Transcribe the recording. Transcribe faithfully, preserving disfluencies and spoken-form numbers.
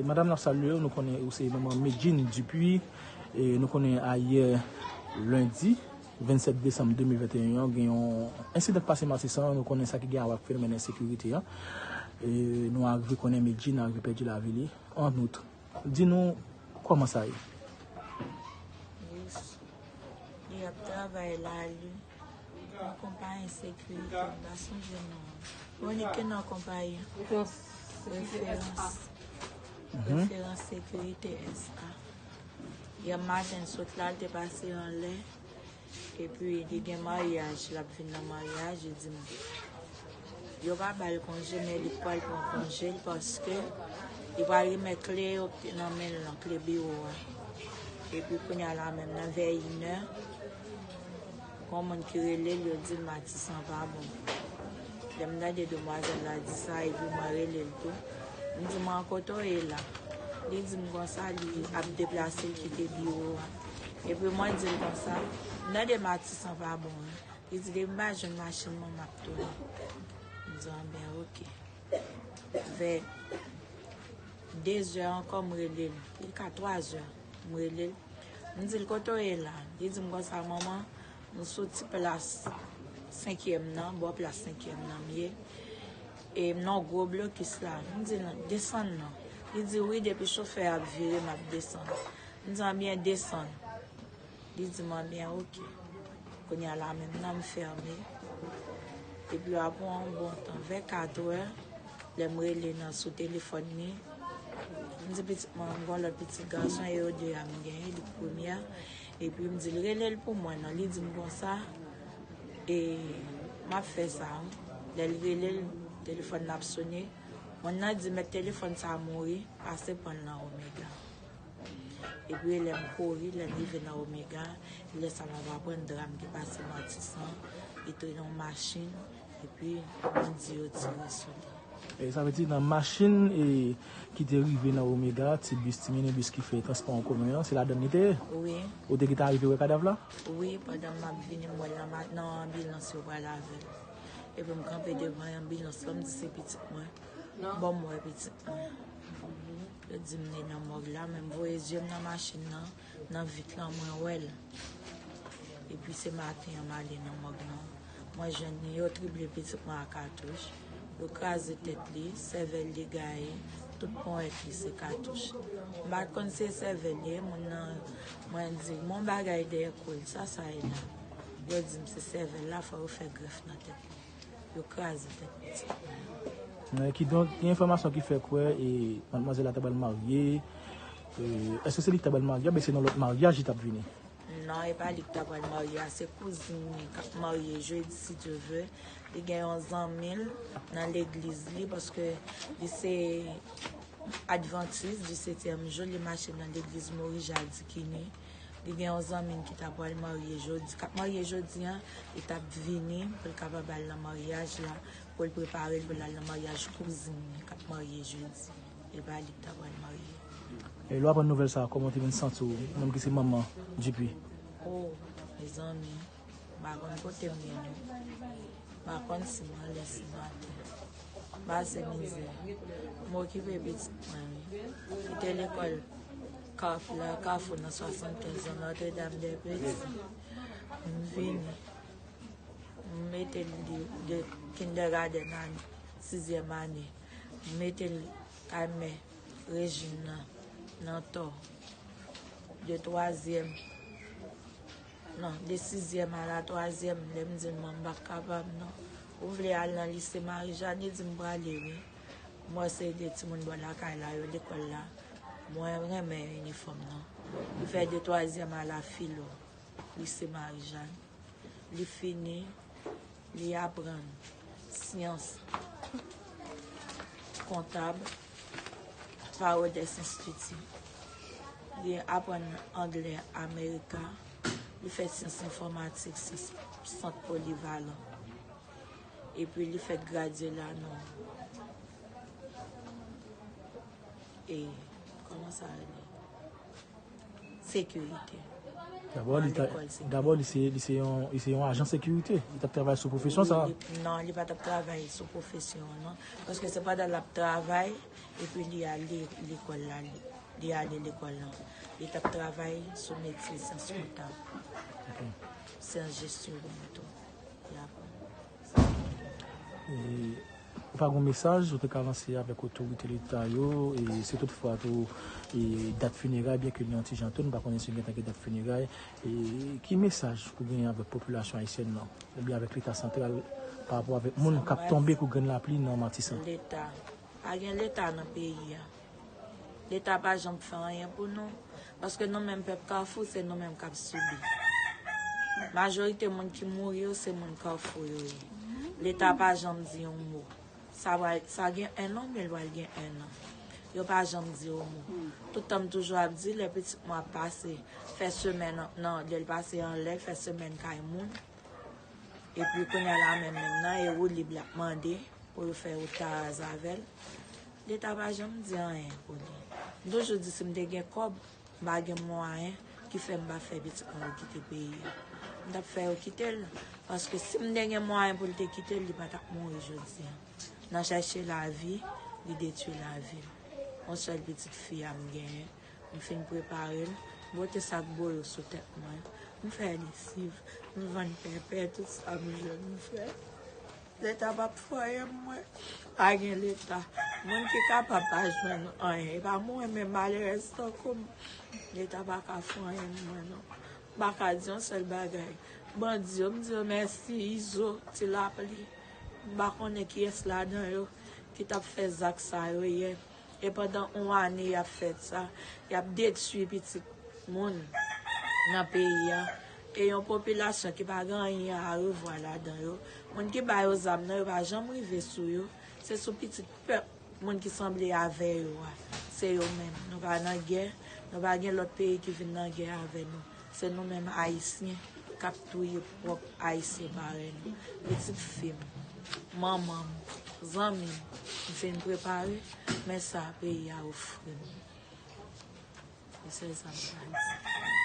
Madanm, n ap salye w. Nou konnen ou se manman Medjine Dupuis. E nou konnen ayè, lendi vennsèt desanm de mil venteyen an, gen yon ensidan k pase Matisan. Nou konnen sa ki gen a wè ak fenomèn ensekirite an. E nou arive konnen Medjine arive pèdi lavi li an out. Di nou kòman sa ye. Li ap travay la, li. Yon konpayi sekirite, m pa sonje non an. Monique nan konpayi an. Referans. Referans sekirite S A. Yè maten, l sot la, l te pase anlè. Epi, li gen maryaj, l ap vin nan maryaj, li di m. Yo pa ba l konje, men li pral pran konje l paske li pral remèt kle yo ki te nan men l lan, kle biwo a. Epi kounye a la menm nan vè inè, gon moun ki rele l, yo di l Matisan pa bon. Lè m tande demwazèl la di sa, epi mwen rele l tou. M di, "Mwen, kote w ye la?" Li di m konsa, li ap deplase l kite biwo a. Epi mwen di l konsa, "M tande Matisan pa bon wi." Li di, "Depi m pa jwenn machin mwen, m ap tounen." M di, "Anben, oke." Vè dezè ankò, m rele l. Li ka twazè, m rele l. M di l, "Kote w ye la?" Li di m konsa, "Manman, m sou ti plas senkyèm nan, bò plas senkyèm nan m ye. E m nan gwo blokis la." M di, "Non, desann non." Li di, "Wi, depi chofè a ap vire, m ap desann." M di, "Anben, desann." Li di m, "Anben, oke." Kounye a la menm nan m fèmen. Epi apre yon bon tan, vè katrè, lè m rele nan sou telefòn li, m di pitit mwen, m gon lòt pitit gason, e yo de a m genyen, li premyè. Epi m di l, "Rele l pou mwen non." Li di m konsa, "E, m ap fè sa wi." Lè l rele l, telefòn nan ap sone. Moun nan di, "Mèt telefòn sa mouri, pase pran l nan Omega." Epi lè m kouri, lè m rive nan Omega, lè sa m ap aprann dram ki pase Matisan, li te nan yon machin, epi bandi yo tire sou li. E sa vle di nan machin e ki te rive nan Omega, ti bis, ti minibis ki fè transpò an komen an, se ladann li te ye? Wi. Ou te gentan rive wè kadav la? Wi, pandan m ap vini, m wè l nan ma-, nan anbilans yo pral avè l. Epi m kanpe devan anbilans lan, m di se pitit mwen. Bon, m wè pitit mwen. Yo di m li nan mòg la, men m voye zye m nan machin nan, nan vit lan, mwen wè l. Epi se maten an m ale nan mòg lan. Mwen jwenn li, yo trible pitit mwen a katouch. Yo kraze tèt li, sèvèl li gaye, tout ponyèt li se katouch. M pa t konn se sèvèl li ye, moun nan, mwen di, "Gon bagay dèyè kou l, sa sa ye la?" Yo di m se sèvèl la, fò yo fè grèf nan tèt li. Yo kraze tèt pitit mwen. Men kidonk, gen enfòmasyon ki fè kwè e madmwazèl la ta pral marye. E, èske se li ki ta pral marye, oubyen se nan lòt maryaj li t ap vini? Non, e pa li ki ta pral marye a, se kouzin li k ap marye jedi, si Dye vle. Li gen yon zanmi l nan legliz li, paske li se advantis di setyèm jou, li mache nan legliz Moris Jadikini. Li gen yon zanmi l ki ta pral marye jodi, k ap marye jodi a, li t ap vini pou l kapab al nan maryaj la, pou l prepare l pou l al nan maryaj kouzin li k ap marye jedi. E pa li k ta pral marye. E lè w aprann nouvèl sa a, kòman w te vin santi w, ou menm ki se manman Dupuis? O, mezanmi, m pa konn kote m ye non. M pa konn si m anlè, si m atè. M pase mizè. M okipe pitit mwen wi. Kite lekòl Kaf la, Kafou nan swasannkèz an, Notre Dame des Petits. M vini. M mete l de, de kindergarten a sizyèm ane. M mete l kay mè Rejin nan, nan Tò. De twazyèm, non, de sizyèm a la twazyèm, lè m di l, "Manman, m pa kapab non." Ou vle al nan lise Marijàn? Li di m prale wi. M wè se de timoun bò lakay la yo, lekòl la. Mwen renmen inifòm nan. Li fè de twazyèm a la filo, lise Marijàn. Li fini, li aprann syans kontab pa Rodès Institut. Li aprann anglè Amerika. Li fè syans enfòmatik, syans sant polivalan. Epi li fèk gradye la nan, e, kòman sa rele? Sekirite. Dabò, li ta, dabò, li se, li se yon, li se yon ajan sekirite. Li t ap travay sou pwofesyon sa. Non, li pa t ap travay sou pwofesyon an, non. Paske se pandan l ap travay, epi li ale lekòl la, li, li ale lekòl lan. Li t ap travay sou metye syans kontab. Syans jesyon, li menm tou. Li aprann. Ou pa gen mesaj ou te ka lanse avèk otorite leta yo, e si toutfwa tou, e dat fineray, byen ke li yon ti jan tou, nou pa konnen si gentan gen dat fineray, e ki mesaj ou genyen avèk popilasyon ayisyèn nan, oubyen avèk leta santral, pa rapò avèk moun k ap tonbe kou grenn lapli nan Matisan? Leta. Pa gen leta nan peyi a. Leta pa janm fè anyen pou nou. Paske nou menm pèp Kafou, se nou menm k ap sibi. Majorite moun ki mouri yo, se moun Kafou yo ye. Leta pa janm di yon mo. Sa pral, sa gen en an, men l pral gen en an. Yo pa janm di yon mo. Tout tan m toujou ap di, lè pitit mwen ap pase, fè semèn nan, lè l pase anlè, fè semèn kay moun. Epi kounye a la menm, menm nan, e woulib l ap mande pou yo fè wout taraz avè l. Leta pa janm di anyen pou li. M toujou di si m te gen kòb, m pa gen mwayen ki fè m pa fè pitit mwen yo kite peyi a. M t ap fè yo kite l. Paske si m te gen mwayen pou l te kite l, li pa t ap mouri jodi a. Nan chèche lavi, li detwi lavi l. Yon sèl pitit fi a m genyen. M fin prepare l, m pote sak boyo sou tèt mwen. M fè lesiv, m vann pèpè, tout sa m jwenn m fè. Leta p ap fè anyen pou mwen. Pa gen leta. Moun ki kapab pa jwenn anyen. E pa mwen menm malerèz tankou m. Leta pa ka fè anyen pou mwen non. M pa ka di yon sèl bagay. Bandi yo, m di yo mèsi, Izo, Ti Lapli. M pa konnen kiyès ladan yo ki t ap fè zak sa yo yè. E pandan yon ane y ap fè sa, y ap detwi pitit moun nan peyi a. E yon popilasyon ki pa gen anyen a revwa ladan yo. Moun ki ba yo zam nan, yo pa janm rive sou yo. Se sou pitit pèp, moun ki sanble avè yo a. Se yo menm. Nou pa nan gè, nou pa gen lòt peyi ki vin nan gè avè nou. Se nou menm Ayisyen k ap touye pwòp Ayisyen parèy nou. Pitit fi m, manman m, zanmi m, m fin prepare, men sa peyi a ofri m. Se sèl sa m ka di.